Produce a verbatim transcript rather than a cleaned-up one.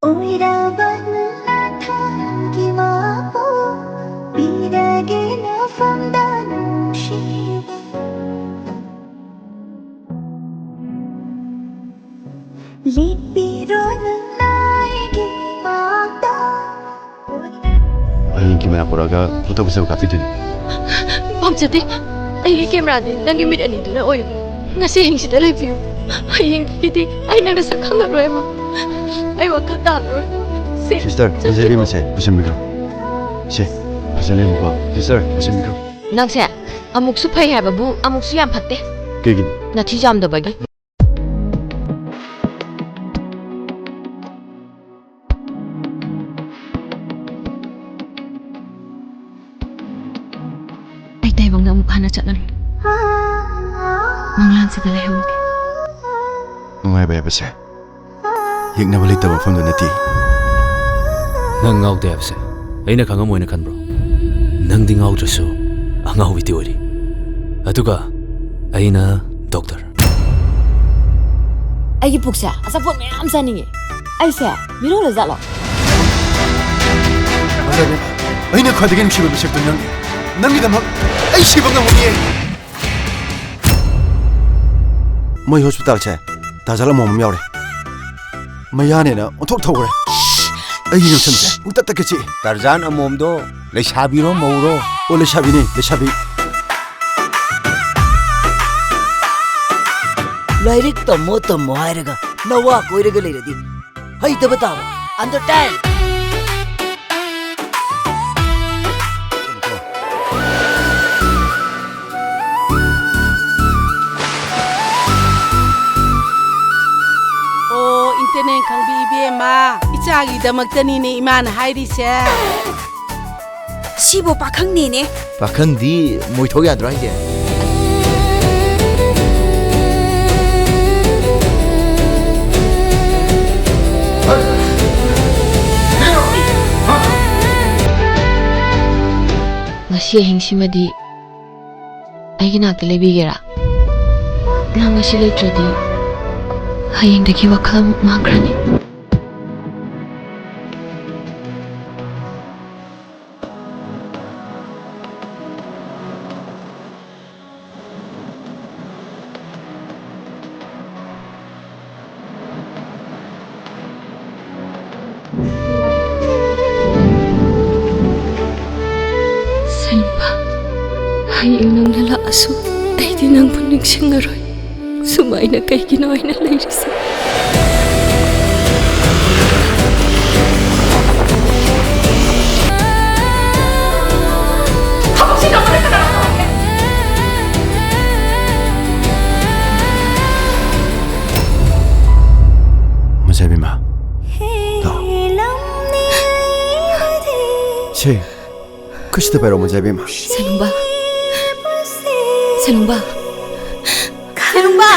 ꯎꯏꯔꯕ ꯅꯥꯊꯪꯒꯤ ꯃꯄꯨ, ꯄꯤꯔꯒꯦ ꯅꯐꯝꯗ ꯅꯨꯡꯁꯤꯕ꯫ ꯂꯦꯞꯄꯤꯔꯣ ꯅꯪ ꯑꯩꯒꯤ ꯃꯥꯡꯗ꯫ ꯍꯌꯦꯡꯒꯤ ꯃꯌꯥꯝ ꯄꯨꯔꯛꯑꯒ ꯐꯣꯇꯣ ꯐꯖꯕ ꯀꯥꯞꯄꯤꯗꯣꯏꯅꯤ꯫ ꯄꯥꯝꯖꯗꯦ꯫ ꯑꯩꯒꯤ ꯀꯦꯃꯦꯔꯥꯗꯤ ꯅꯪꯒꯤ ꯃꯤꯠ ꯑꯅꯤꯗꯨꯅ ꯑꯣꯏꯌꯨ꯫ ꯉꯁꯤ ꯑꯍꯤꯡꯁꯤꯗ ꯂꯩꯕꯤꯌꯨ꯫ ꯍꯌꯦꯡꯒꯤꯗꯤ ꯑꯩ ꯅꯪꯅ ꯁꯛ ꯈꯪꯉꯔꯣꯏ ꯑꯃ꯫ ꯑꯩ ꯋꯥꯈꯜ ꯇꯥꯔꯔꯣꯏ꯫ ꯁꯦ, ꯁꯤꯁꯇꯔ, ꯆꯠꯈ꯭ꯔꯣ꯫ ꯏꯆꯦꯒꯤ ꯃꯁꯦ ꯄꯨꯁꯤꯟꯕꯤꯈ꯭ꯔꯣ꯫ ꯁꯦ, ꯐꯖꯅ ꯌꯦꯡꯉꯨꯀꯣ꯫ ꯁꯤꯁꯇꯔ, ꯄꯨꯁꯤꯟꯕꯤꯈ꯭ꯔꯣ꯫ ꯅꯪꯁꯦ ꯑꯃꯨꯛꯁꯨ ꯐꯩ ꯍꯥꯏꯕꯕꯨ ꯑꯃꯨꯛꯁꯨ ꯌꯥꯝ ꯐꯠꯇꯦ꯫ ꯀꯩꯒꯤꯅꯣ? ꯅꯊꯤ ꯆꯥꯝꯗꯕꯒꯤ꯫ ꯑꯩ ꯇꯥꯏꯕꯪꯗ ꯑꯃꯨꯛ ꯍꯟꯅ ꯆꯠꯂꯔꯣꯏ꯫ ꯃꯪꯂꯥꯟꯁꯤꯗ ꯂꯩꯍꯧꯔꯒꯦ꯫ ꯅꯨꯡꯉꯥꯏꯕ ꯍꯥꯏꯕꯁꯦ ꯌꯦꯛꯅꯕ ꯂꯩꯇꯕ ꯃꯐꯝꯗꯨ ꯅꯠꯇꯦ꯫ ꯅꯪ ꯉꯥꯎꯗꯦ ꯍꯥꯏꯕꯁꯦ ꯑꯩꯅ ꯈꯪꯉꯝꯃꯣꯏꯅ ꯈꯟꯕ꯭ꯔꯣ? ꯅꯪꯗꯤ ꯉꯥꯎꯗ꯭ꯔꯁꯨ ꯑꯉꯥꯎꯕꯤꯗꯤ ꯑꯣꯏꯔꯤ꯫ ꯑꯗꯨꯒ ꯑꯩꯅ ꯗꯣꯛꯇꯔ꯫ ꯑꯩꯒꯤ ꯄꯨꯛꯁꯦ ꯑꯆꯥꯄꯣꯠ ꯃꯌꯥꯝ ꯆꯥꯅꯤꯡꯉꯦ꯫ ꯑꯩꯁꯦ ꯃꯤꯔꯣꯜꯂ ꯖꯥꯠꯂꯣ? ꯐꯖꯔꯦ꯫ ꯑꯩꯅ ꯈ꯭ꯋꯥꯏꯗꯒꯤ ꯅꯨꯡꯁꯤꯕ ꯃꯤꯁꯛꯇꯨ ꯅꯪꯅꯤ꯫ ꯅꯪꯒꯤꯗꯃꯛ ꯑꯩ ꯁꯤꯕ ꯉꯝꯒꯅꯤꯌꯦ꯫ ꯃꯣꯏ ꯍꯣꯁꯄꯤꯇꯥꯜꯁꯦ ꯇꯥꯖꯥꯜ ꯑꯃꯣꯝ ꯑꯃ ꯌꯥꯎꯔꯦ꯫ ꯃꯌꯥꯅꯦꯅ ꯑꯣꯟꯊꯣꯛ ꯊꯧꯈ꯭ꯔꯦ꯫ ꯑꯩꯒꯤ ꯉꯛꯁꯝꯁꯦ ꯄꯨꯡꯇꯠ ꯇꯠꯀꯦ ꯆꯤꯛꯏ꯫ ꯇꯔꯖꯥꯟ ꯑꯃꯣꯝꯗꯣ ꯂꯩꯁꯥꯕꯤꯔꯣ ꯃꯧꯔꯣ? ꯑꯣ, ꯂꯩꯁꯥꯕꯤꯅꯦ, ꯂꯩꯁꯥꯕꯤ꯫ ꯂꯥꯏꯔꯤꯛ ꯇꯝꯃꯣ ꯇꯝꯃꯣ ꯍꯥꯏꯔꯒ ꯅꯋꯥ ꯀꯣꯏꯔꯒ ꯂꯩꯔꯗꯤ ꯍꯩꯇꯕ ꯇꯥꯕ꯫ Understand? ꯑꯣ, ꯏꯟꯇꯔꯅꯦꯠ ꯈꯪꯕꯤ ꯏꯕꯦꯝꯃ, ꯏꯆꯥꯒꯤꯗꯃꯛꯇꯅꯤꯅꯦ ꯏꯃꯥꯅ ꯍꯥꯏꯔꯤꯁꯦ꯫ ꯁꯤꯕꯨ ꯄꯥꯈꯪꯅꯦꯅꯦ꯫ ꯄꯥꯈꯪꯗꯤ ꯃꯣꯏꯊꯣꯛ ꯌꯥꯗ꯭ꯔꯣ ꯍꯥꯏꯁꯦ? ꯉꯁꯤ ꯑꯍꯤꯡꯁꯤꯃꯗꯤ ꯑꯩꯒꯤ ꯅꯥꯛꯇ ꯂꯩꯕꯤꯒꯦꯔꯥ? ꯅꯪ ꯉꯁꯤ ꯂꯩꯇ꯭ꯔꯗꯤ ꯍꯌꯦꯡꯗꯒꯤ ꯋꯥꯈꯜ ꯑꯃꯨꯛ ꯃꯥꯡꯈ꯭ꯔꯅꯤ꯫ ꯍꯌꯦꯡ ꯅꯪꯅ ꯂꯥꯛꯑꯁꯨ ꯑꯩꯗꯤ ꯅꯪꯕꯨ ꯅꯤꯡꯁꯤꯡꯉꯔꯣꯏ꯫ ꯁꯨꯃꯥꯏꯅ ꯀꯩꯒꯤꯅꯣ ꯑꯩꯅ ꯂꯩꯔꯤꯁꯦ? ꯃꯖꯥꯕꯤꯃ, ꯂꯥꯛꯑꯣ꯫ ꯁꯦ, ꯈꯨꯠꯁꯤꯗ ꯄꯥꯏꯔꯛꯑꯣ, ꯃꯖꯥꯕꯤꯃ꯫ ꯁꯦꯂꯨꯡꯕ꯫ ꯁꯦꯂꯨꯡꯕ꯫ ꯁꯦꯂꯨꯡꯕ꯫